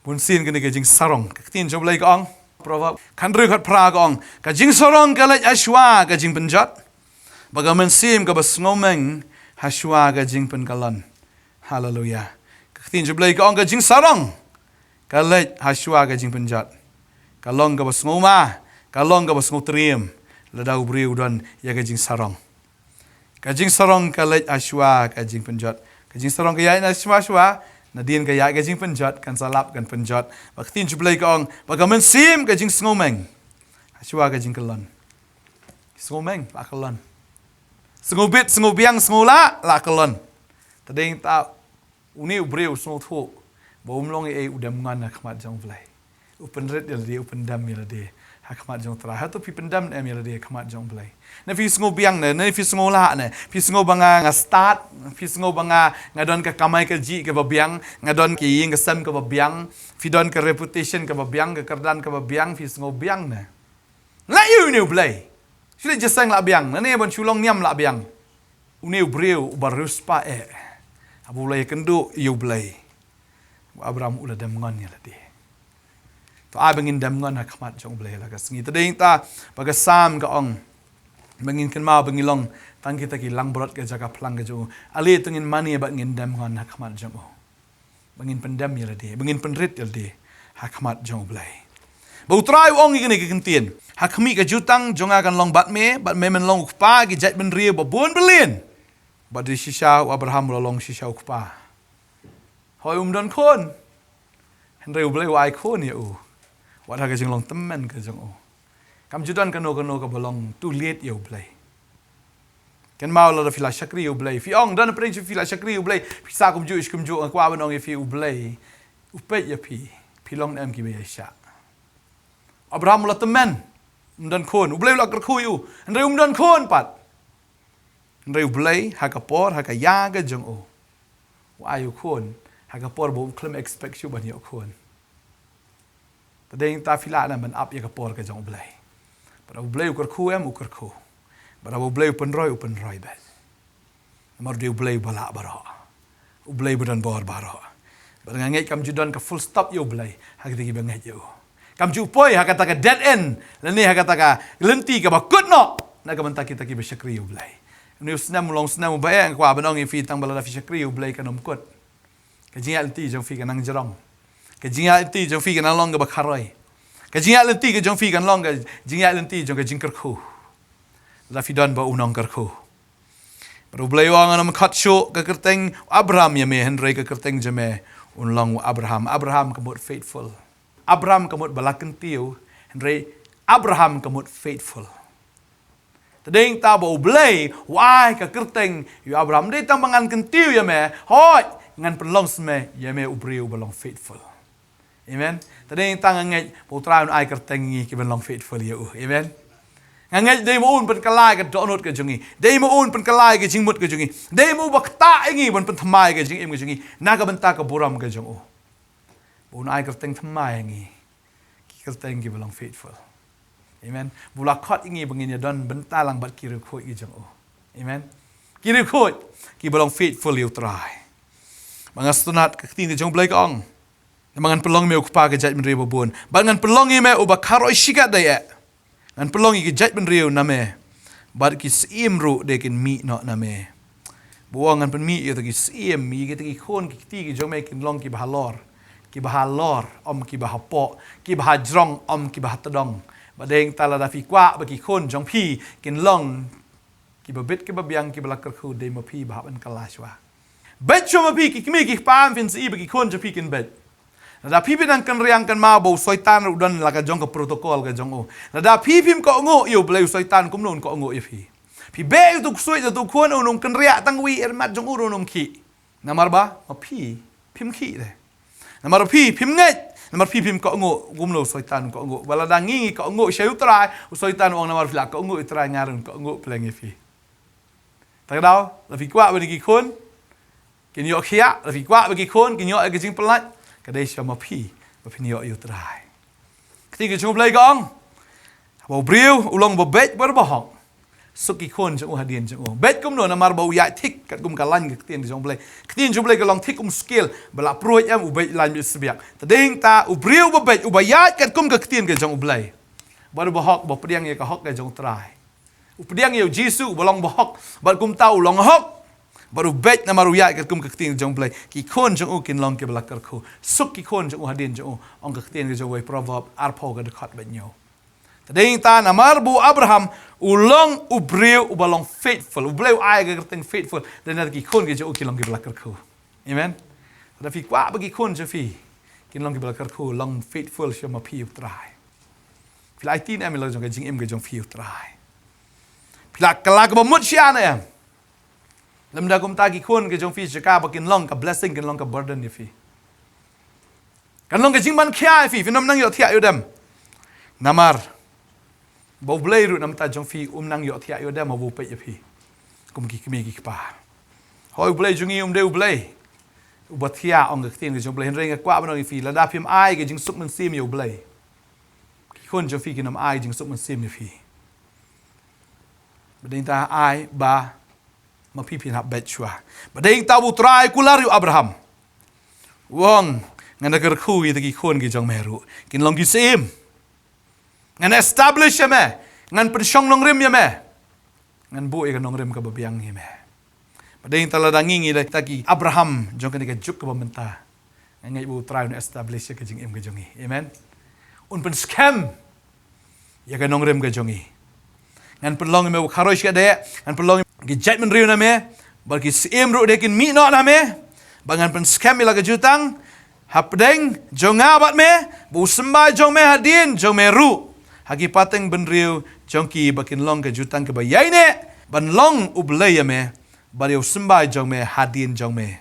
Bunsien kane ka jingsarong, ka ktien jong U Blei ka ong, Proverb khathynriew khatphra ka ong, ka jingsarong ka leit hashwa ka jingpynjot, bad ka mynsiem kaba sngewmeng hashwa ka jingpynkyllon. Haleluya. Ka ktien jong U Blei ka ong, ka jingsarong ka leit hashwa ka jingpynjot, ka long kaba sngewma, ka long kaba sngewtriem lada u briew u don ïa ka jingsarong. Ka jingsarong ka leit hashwa ka jingpynjot. Ka jingsarong ka ïaid na shwa shwa, nadien ka ïaid ka jingpynjot, kan sa lap kan pynjot. Bad ka ktien jong U Blei ka ong, bad ka mynsiem ka jingsngewmeng hashwa ka jingkyllon. Sngewmeng la kyllon. Sngewbit, sngewbiang, sngewlah la kyllon. Te dei tang une u briew u sngewthuh ba um long ei ei, u dem ngon ha khmat jong U Blei. U pynrit ïa lade, u pyndem ïa lade ha khmat jong U Trai. Hato phi pyndem ne em ïa lade ha khmat jong U Blei? Ne phi sngewbiang ne, ne phi sngewlah ne, phi sngew ba nga, nga stad, phi sngew ba nga, nga don ka kamai kajih kaba biang, nga don ka ïing ka sem kaba biang, phi don ka reputation kaba biang, ka kyrdan kaba biang, phi sngewbiang ne? Lah ïa une U Blei. Shu leit jingïaseng la biang, lane ban shu long niam la biang. Une u briew uba riewspah eh, haba u la ïakynduh ïa u Blei, u Abraham u la dem ngon ïa lade. To ai ba ngin dem ngon ha khmat jong u Blei la ka sngi. Te dei ta ba ka Salm ka ong ba ngin kynmaw ba ngin long tang kita ki langbrot ka jaka phlang ka jong u. Ale to ngin mane ba ngin dem ngon ha khmat jong u, ba ngin pyndem ïa lade, ba ngin pynrit ïa lade ha khmat jong u Blei. Ba u Trai u ong ïa kane ka kyntien: Ha khmih ka jutang jong nga kan long bad me, bad me men long u kpa ki jaitbynriew babun byllian. Bad dei shisha u Abraham u la long shisha u kpa. Hooid, um don khun, hynrei u Blei u ai khun ïa u, wat ha ka jinglong tymmen ka jong u. Kam ju don kano kano kaba long too late ïa u Blei. Kynmaw, lada phi la shakri ïa u Blei, phi ong, don pyrshah phi la shakri ïa u Blei, phi sah kumjuh kumjuh, nga kwah ban ong ïa phi, u Blei u peit ïa phi, phi long ne em kiba ïaishah. Abraham u la tymmen, um don khun, u Blei u la kyrkhu ïa u, hynrei um don khun pat. Hynrei u Blei ha ka por, ha ka ïa ka jong u, u ai u khun ha ka por ba um khlem expect shuh ban ïoh khun. Te dei ta phi lah ne em ban ap ïa ka por ka jong u Blei. Bad haba u Blei u kyrkhu em, u kyrkhu. Bad haba u Blei u pynroi, u pynroi bad. Namar u dei u Blei uba lah baroh, u Blei uba don bor baroh. Bad nga ngeit kam ju don ka full stop ïa u Blei ha kita kiba ngeit ïa u. Kam ju poi ha kata ka dead end, lane ha kata ka lynti kaba kut noh na ka bynta kita kiba shakri ïa u Blei. Une u snem u long snem uba eh, nga kwah ban ong ïa phi, tang ba lada phi shakri ïa u Blei kan ym kut. Ka jingïaid lynti jong phi kan nang jrong. Ka jingïaid lynti jong phi kan nang long kaba kharoi. Ka jingïaid lynti ka jong phi kan long ka jingïaid lynti jong ka jingkyrkhu. Lada phi don bad u nongkyrkhu. Bad u Blei u ong, ngan ym khot shuh ka kyrteng Abraham ïa me, hynrei ka kyrteng jong me un long u Abraham. Abraham ka mut faithful. Abraham ka mut ba la kyntiew, hynrei Abraham ka mut faithful. Te dei ta ba u Blei u ai ka kyrteng ïa u Abraham, dei tang ba ngan kyntiew ïa me, hooid, ngan pynlong seh ïa me u briew uba long faithful. Amen. Te dei ta nga ngeit ba u Trai un ai kyrteng ïa ngi kiban long faithful ïa u. Amen. Nga ngeit dei ma u un pynkylla ïa ka dohnud ka jong ngi, dei ma u un pynkylla ïa ka jingmut ka jong ngi, dei ma u ba ktah ïa ngi ban pynthymmai ïa ka jingim ka jong ngi na ka bynta ka burom ka jong u. Ba un ai kyrteng thymmai ïa ngi, ki kyrteng kiba long faithful. Amen. Ba u la khot ïa ngi ba ngin ïadon bynta lang bad ki riewkhuid ki jong u. Amen. Ki riewkhuid kiba long faithful ïa u Trai. Ba nga sngewtynnat ka ktien ka jong u Blei ka ong, namar ngan pynlong ïa me u kpa ka jaitbynriew babun, bad ngan pynlong ïa me uba kharoi shikatdei eh. Ngan pynlong ïa ki jaitbynriew na me, bad ki syiem ruh de kin mih noh na me. Ba u ong ngan pynmih ïa kita ki syiem, ïa kita ki khun, ki kti ki jong me kin long kiba halor, kiba halor ym kiba hapoh, kiba hajrong ym kiba hatdong. Bad dei ta lada phi kwah ba ki khun jong phi kin long kiba bit kiba biang, kiba la kyrkhu, dei ma phi ba hap ban kylla shuwa. Beit shuwa ma phi ki kmie ki kpa, ym phin sa i ba ki khun jong phi kin beit. Lada phi phi nang kynriang, kynmaw ba u Soitan ruh u don la ka jong ka protocol ka jong u. Lada phi phim kohnguh ïa u Blei, u Soitan kumno un kohnguh ïa phi? Phi beh ïa uto u ksuid, uto u khun, un ym kynriah tang wi, er mat jong u ruh un ym khih. Namar ba ma phi phim khih de. Namar phi phim ngeit, namar phi phim kohnguh, kumno u Soitan un kohnguh? Ba lada ngi ngi kohnguh sha u Trai, u Soitan u ong, namar phi la kohnguh ïa u Trai, nga ruh ngan kohnguh pyrshah ïa phi. Te ka daw, lada phi kwah ba ki khun kin ïoh khiah, lada phi kwah ba ki khun kin ïoh ïa ka jingpyllait, ka dei shuwa ma phi ba phin ïoh ïa u Trai. Ka ktien ka jong u Blei ka ong, haba u briew u long ba beit bad ba hok, suk ki khun jong u hadien jong u. Beit kumno? Namar ba u ïaid thik katkum ka lain ka ktien ka jong u Blei. Ka ktien jong u Blei ka long thik kum u skel, ba la pruid em, u beit lain beit sbiak. Te dei ta u briew ba beit, uba ïaid katkum ka ktien ka jong u Blei, bad uba hok, ba pdiang ïa ka hok ka jong u Trai. U pdiang ïa u Jisu uba long ba hok, bad kumta u long hok. Bad u beit namar u ïaid katkum ka ktien jong u Blei. Ki khun jong u kin long kiba la kyrkhu. Suk ki khun jong u hadien jong u, ong ka ktien ka jong u Proverb arphew ka dkhot bad hynñiew. Te dei ta namar ba u Abraham u long u briew uba long faithful. U Blei u ai ka kyrteng faithful. Dei na ki khun ki jong u ki long kiba la kyrkhu. Amen. Lada phi kwah ba ki khun jong phi kin long kiba la kyrkhu, long faithful shuwa ma phi ïa u Trai. Phi la aiti ne em ïa la jong ka jingim ka jong phi ïa u Trai? Phi la kylla kaba mut shia ne em? Lymda kumta ki khun ki jong phi, jaka ba kin long ka blessing, kin long ka burden ïa phi. Kan long ka jingmankhia ïa phi, phin ym nang ïohthiah ïa u dem. Namar ba u Blei ruh namar ta jong phi um nang ïohthiah ïa u dem haba u peit ïa phi kum ki kmie ki kpa. Hooid, u Blei jong ngi um dei u Blei uba thiah, ong ka ktien ka jong u Blei. Hynrei nga kwah ban ong ïa phi, lada phim ai ka jingsuk mynsiem ïa u Blei, ki khun jong phi kin ym ai jingsuk mynsiem ïa phi. Ba dei ta ai ba ma phi phin hap beit shuwa. Ba dei ta ba U Trai u kular ïa u Abraham. U ong, ngan da kyrkhu ïa kita ki khun ki jong me ruh, kin long ki syiem. Ngan establish ïa me. Ngan pynshong nongrim ïa me. Ngan buh ïa ka nongrim kaba biang ïa me. Ba dei ta lada ngi ngi da kita ki Abraham jong kane ka juk kaba mynta, nga ngeit ba U Trai un establish ïa ka jingim ka jong ngi. Amen. Un pynskhem ïa ka nongrim ka jong ngi. Ngan pynlong ïa me u kharoi shadeh, ngan pynlong ïa ki jaitbynriew na me, bad ki syiem ruh de kin mih noh na me, bad ngan pynskhem ïa la ka jutang hapdeng jong nga bad me, ba u symbai jong me hadien jong me ruh, ha ki pateng bynriew jong ki, ba kin long ka jutang kaba ïaineh ban long U Blei ïa me, bad ïa u symbai jong me hadien jong me.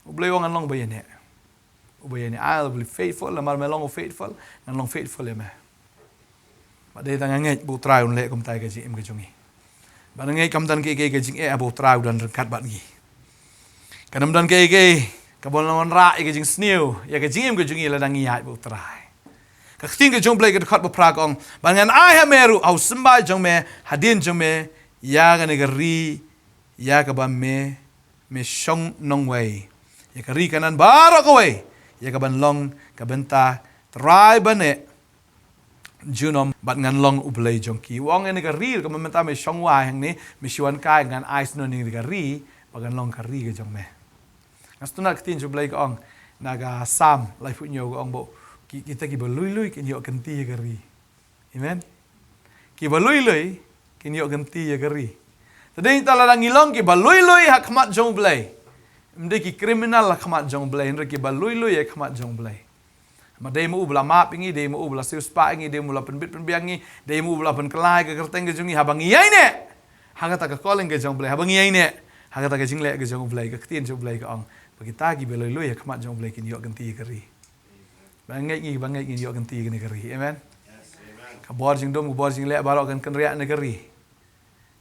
U Blei u ong ngan long ba ïaineh. Uba ïaineh, I'll be faithful, namar me long u faithful, ngan long faithful ïa me. Ba dei ta nga ngeit ba U Trai un leh kumta ïa ka jingim ka jong ngi. Ba nga ngeit kam don kaei kaei ka jingeh ba U Trai u don ryngkat bad ngi. Kam don kaei kaei kaba wanrah ïa ka jingsniew ïa ka jingim ka jong ngi lada ngi ïaid bad U Trai. Ka ktien ka jong U Blei ka dkhot ba phra ka ong, ba ngan ai ha me ruh, ha u symbai jong me, hadien jong me, ïa kane ka ri ïa kaba me, me shong nongwei, ïa ka ri Kanaan baroh kawei, ïa kaban long ka bynta trai bad neh junom, bad ngan long U Blei jong ki. U ong ïa kane ka ri kaba mynta me shong wai hangne, me shu wan kai, ngan ai snoh ïa kane ka ri ba kan long ka ri ka jong me. Nga sngewtynnat ka ktien jong U Blei ka ong na ka Salm laiphew hynñiew, ka ong ba ki, kita kiba lui lui kin ïoh kynti ïa ka ri. Amen. Kiba lui lui kin ïoh kynti ïa ka ri. Te dei ta lada ngi long kiba lui lui ha khmat jong U Blei. Ym dei ki criminal ha khmat jong U Blei, hynrei kiba lui lui ha khmat jong U Blei. Ma dei ma u ba la map ïa ngi, dei ma u ba la siewspah ïa ngi, dei ma u ba la pynbit pynbiang ïa ngi, dei ma u ba la pynkylla ïa ka kyrteng ka jong ngi, haba ngi ïaineh ha kata ka calling ka jong U Blei, haba ngi ïaineh ha kata ka jingleh ka jong U Blei, ka ktien jong U Blei ka ong ba kita kiba lui lui ha khmat jong U Blei kin ïoh kynti ïa ka ri. Ba ngeit ngi, ba ngeit ngin ïoh kynti ïa kane ka ri. Amen. Ka bor jingdum, ka bor jingleh baroh kan kynriah ïa kane ka ri.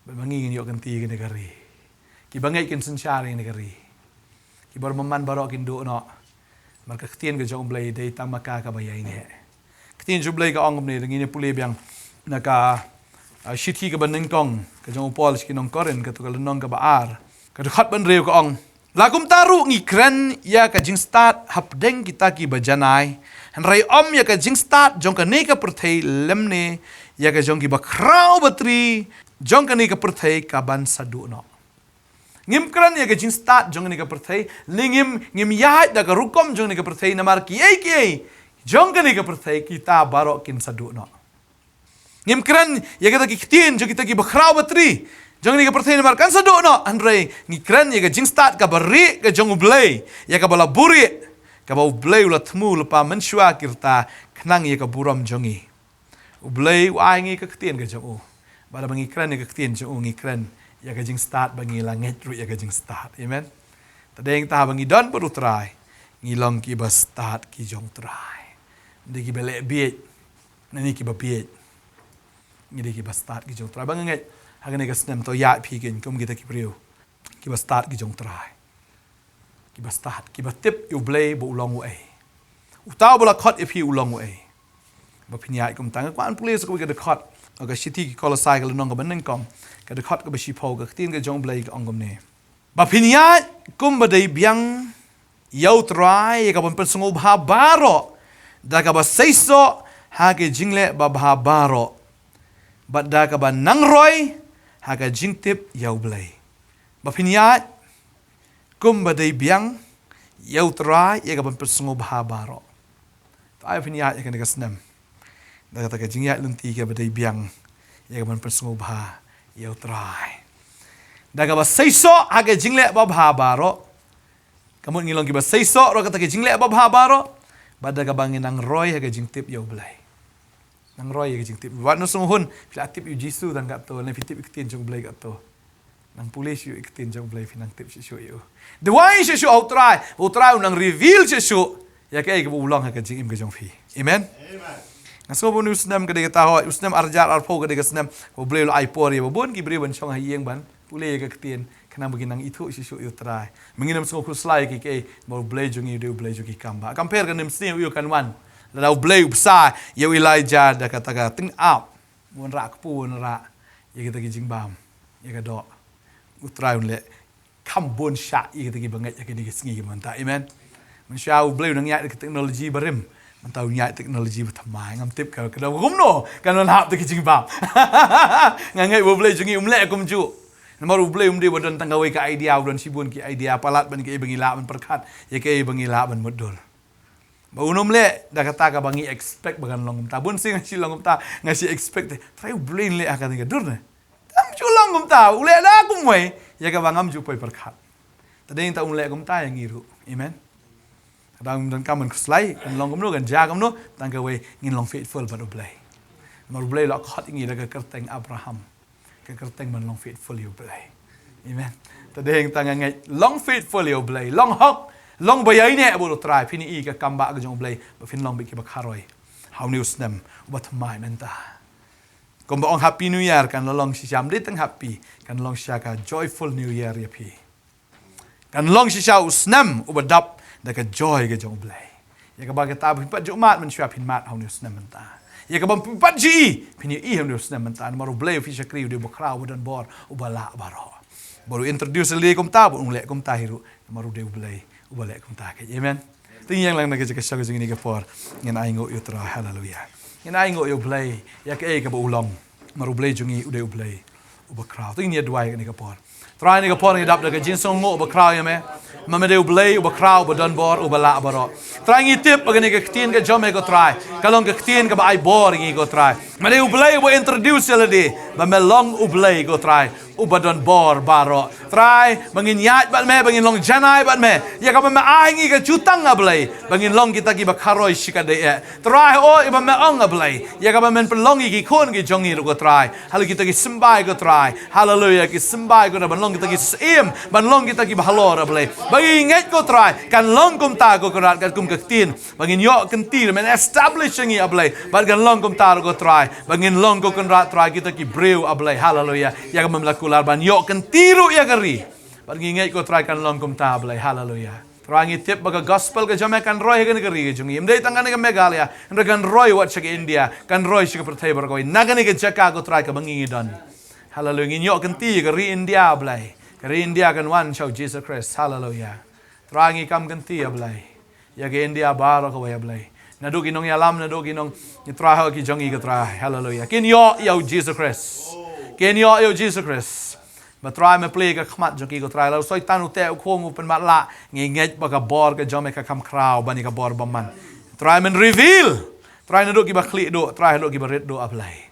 Ba ngin ïoh kynti ïa kane ka ri. Kiba ngeit kin synshar ïa kane ka ri. Ki bor bymman baroh kin duh noh. Namar ka ktien ka jong U Blei dei tang ma ka kaba ïaineh. Ktien jong U Blei ka ong kumne, ngin ïa pule biang na ka, ah, shithi kaba nyngkong ka jong u Paul sha ki nong Korinth, kato ka lynnong kaba ar, ka dkhot ba hynriew ka ong, la kumta ruh ngi kren ïa ka jingstad hapdeng kita kiba janai, hynrei ym ïa ka jingstad jong kane ka pyrthei lymne ïa ka jong kiba khraw batri jong kane ka pyrthei kaban sa duh noh. Ngim kren ïa ka jingstad jong kane ka pyrthei, ne ngim, ngim ïaid da ka rukom jong kane ka pyrthei, namar kiei kiei jong kane ka pyrthei kita baroh kin sa duh noh. Ngim kren ïa kita ki ktien jong kita kiba khraw batri jong kane ka pyrthei namar kan sa duh noh, hynrei ngi kren ïa ka jingstad kaba rieh ka jong U Blei, ïa kaba la buhrieh, kaba U Blei u la thmu lypa mynshuwa ki rta khnang ïa ka burom jong ngi. U Blei u ai ngi ka ktien ka jong u. Bad haba ngi kren ïa ka ktien jong u, ngi kren ïa ka jingstad ba ngi la ngeit ruh ïa ka jingstad. Amen. Te dei ta haba ngi don bad U Trai, ngi long kiba stad ki jong U Trai. Ym dei kiba leh bieit, ne kiba bieit. Ngi dei kiba stad ki jong U Trai. Ba nga ngeit ha kane ka snem to ïa phi kin kum kita ki briew kiba stad ki jong U Trai. Kiba stad, kiba tip ïa U Blei ba u long uei. Uta uba la khot ïa phi u long uei. Ba phin ïaid kumta, nga kwah ban pule sa kawei ka dkhot, ka shithi ki Kolosai ka lynnong kaba nyngkong, ka dkhot kaba shiphew, ka ktien ka jong U Blei ka ong kumne. Ba phin ïaid kumba dei biang ïa U Trai, ïa kaban pynsngewbha baroh da kaba seisoh ha ki jingleh babha baroh, bad da kaba nangroi ha ka jingtip ïa U Blei. Ba phin ïaid kumba dei biang ïa U Trai, ïa kaban pynsngewbha baroh. To ai phin ïaid ïa kane ka snem da kata ka jingïaid lynti kaba dei biang, ïa kaban pynsngewbha ïa U Trai, da kaba seisoh ha ka jingleh babha baroh. Ka mut ngin long kiba seisoh ruh ha kata ka jingleh babha baroh, bad da kaba ngin nangroi ha ka jingtip ïa U Blei. Nangroi ïa ka jingtip. Wat nym sngew hun phi la tip ïa U Jisu tang katto, ne phi tip ïa ka ktien jong U Blei katto. Nang pule shuh ïa ka ktien jong U Blei, phi nang tip shuh shuh ïa u. Duwai shuh shuh ha U Trai, U Trai u nang reveal shuh shuh ïa kaei kaba u long ha ka jingim ka jong phi. Amen. Nga sngew ba une u snem ka dei kata, hooid, u snem ar hajar arphew ka dei ka snem ba U Blei u la ai por ïa ba bun ki briew ban shong ha ïing ban pule ïa ka ktien, khnang ba kin nang ithuh shuh shuh ïa U Trai. Ma ngin nym sngew khuslai ïa kiei kiei, namar U Blei jong ngi u dei U Blei jong ki kam ba. Kam pher, kan nym sniew ïa u, kan wan. Lada U Blei u bsa ïa u Elijah da kata ka tyngab, wanrah kpu, wanrah ïa kita ki jingbam, ïa ka doh. U Trai un leh kham bun shah ïa kita ki bangeit ïa kine ki sngi ki mynta. Amen. Mynshuwa U Blei u nang ïaid da ka technology barim, mynta u ïaid technology bathymmai. Ngam tip ka, ka dang kumno kan wan hap da ki jingbam. Nga ngeit ba U Blei jong ngi um leh kumjuh. Namar U Blei um dei ba don tang kawei ka idea, u don shibun ki idea palat ban kaei ba ngi lah ban pyrkhat, ïa kaei ba ngi lah ban mutdur. Ba un ym leh da kata kaba ngi expect ba kan long kumta. Bun sien nga shu long kumta, nga shu expect te, Trai, U Blei un leh ha kane ka dur ne? Tam ju long kumta, u leh da kumwei ïa kaba ngam ju poi pyrkhat. Te dei tang un leh kumta ïa ngi ruh. Amen. Ka dang donkam ban khuslai, kan long kumno, kan jia kumno, tang kawei, ngin long faithful bad U Blei. Namar U Blei u la khot ïa ngi da ka kyrteng Abraham, ka kyrteng ban long faithful ïa U Blei. Amen. Te dei tang nga ngeit, long faithful ïa U Blei, long hok, long ba ïaineh bad U Trai, phin ïohi ka kam ba ka jong U Blei, ba phin long beit kiba kharoi ha une u snem uba thymmai mynta. Kumba ong Happy New Year, kan long shisha, ym dei tang happy, kan long shisha ka joyful New Year ïa phi. Kan long shisha u snem uba dap da ka joy ka jong U Blei. Ïa kaba kata ba phin pat ju mad mynshuwa, phin mad ha une u snem mynta. Ïa kaba phin pat ju ïohi, phin ïohi ha une u snem mynta. Namar U Blei u phi shakri u dei uba khraw, uba don bor, uba lah baroh. Bad u introduce lade kumta, bad un leh kumta hi ruh. Namar u dei U Blei uba leh kumta keiñ. Amen. Te ngin ïeng lang na ka jaka shong ka jong ngi kane ka por. Ngin ainguh ïa U Trai. Haleluia. Ngin ainguh ïa U Blei ïa kaei kaba u long. Namar U Blei jong ngi u dei U Blei uba khraw. Te ngin ïa duwai kane ka por. Trai, kane ka por ngi dap da ka jingsngewnguh uba khraw ïa me. Ma me dei U Blei uba khraw, uba don bor, uba lah baroh. Trai, ngi tip ba kane ka ktien ka jong me, ko Trai, ka long ka ktien kaba ai bor ïa ngi, ko Trai. Me dei U Blei uba introduce ïa lade ba me long U Blei, ko Trai, uba don bor baroh. Trai, ba ngin ïaid bad me, ba ngin long janai bad me, ïa kaba me ai ngi ka jutang, A Blei, ba ngin long kita kiba kharoi shikatdei eh. Trai, oh, ïa ba me ong, A Blei, ïa kaba men pynlong ïa ki khun ki jong ngi ruh, ko Trai, halor kita ki symbai, ko Trai. Haleluia, ki symbai, ko Trai, ban long kita ki syiem, ban long kita kiba halor, A Blei. Ba ngi ngeit, ko Trai, kan long kumta, ko Kynrad, katkum ka ktien ba ngin ïoh kynti, men establish ïa ngi, A Blei. Bad kan long kumta ruh, ko Trai, ba ngin long, ko Kynrad Trai, kita ki briew, A Blei. Haleluia. Ïa kaba me la kular ban ïoh kynti ruh ïa ka ri. Bad ngi ngeit, ko Trai, kan long kumta, A Blei. Haleluia. Trai, ngi tip ba ka gospel ka jong me kan roi ha kane ka ri ka jong ngi. Ym dei tang kane ka Meghalaya, hynrei kan roi wat sha ka India, kan roi sha ka pyrthei baroh kawei. Na kane ka jaka, ko Trai, kaba ngi ngi don. Haleluia. Ngin ïoh kynti ïa ka ri India, A Blei. Ka ri India kan wan sha U Jisu Khrist. Haleluia. Trai, ngi kam kynti, A Blei, ïa ka India baroh kawei, A Blei. Naduh ki nongïalam, naduh ki nong, ngi Trai, ho ki jong ngi, ko Trai. Haleluia. Kin ïoh ïa U Jisu Khrist. Kin ïoh ïa U Jisu Khrist. Ba Trai, me plie ka khmat jong ki, ko Trai. La u Soitan u teh u khung, u pynmatlah. Ngi ngeit ba ka bor ka jong me ka kham khraw ban ïa ka bor bymman. Trai, men reveal. Trai, naduh kiba khlieh duh, Trai, haduh kiba rit duh, A Blei.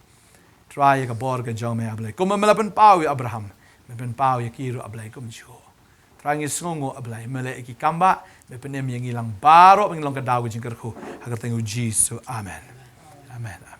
Trai, ïa ka bor ka jong me, A Blei. Kumba me la pynpaw ïa u Abraham, me pynpaw ïa ki ruh, A Blei, kumjuh. Trai, ngi sngewnguh, A Blei, me leh ïa ki kam ba me pynim ïa ngi lang baroh, ba ngin long ka daw ka jingkyrkhu. Ha ka kyrteng U Jisu. Amen. Amen.